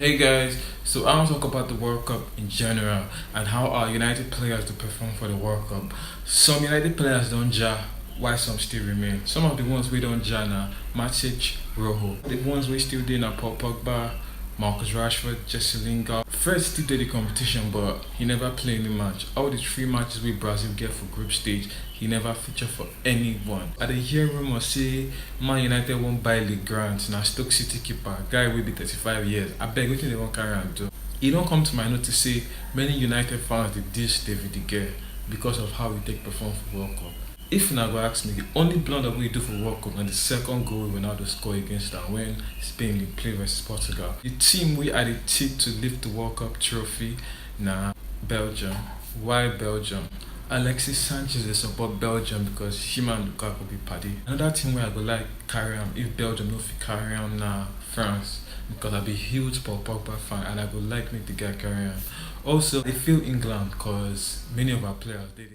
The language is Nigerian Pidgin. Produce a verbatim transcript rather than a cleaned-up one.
Hey guys, so I want to talk about the World Cup in general and how our United players to perform for the World Cup. Some United players don't ja, why some still remain. Some of the ones we don't ja now, Matic, Rojo. The ones we still did are Paul Pogba, Marcus Rashford, Jesse Lingard. Fred still did the competition, but he never played any match. All the three matches we Brazil get for group stage, he never feature for anyone. I dey hear rumor say Man United won't buy Lee Grant, na Stoke City keeper, guy will be thirty-five years. I beg, wetin they won't carry and do? It don't come to my notice say many United fans they diss David De Gea because of how he take perform for World Cup. If una go ask me, the only blunder we do for World Cup and the second goal Ronaldo score against them when Spain dey play versus Portugal. The team we are the team to lift the World Cup trophy na Belgium. Why Belgium? Alexis Sanchez dey support Belgium because him and Lukaku be padi. Another team where I go like carry am if Belgium no fit carry am na France, because I be huge Paul Pogba fan and I go like make the guy carry am. Also, I feel England because many of our players dey there.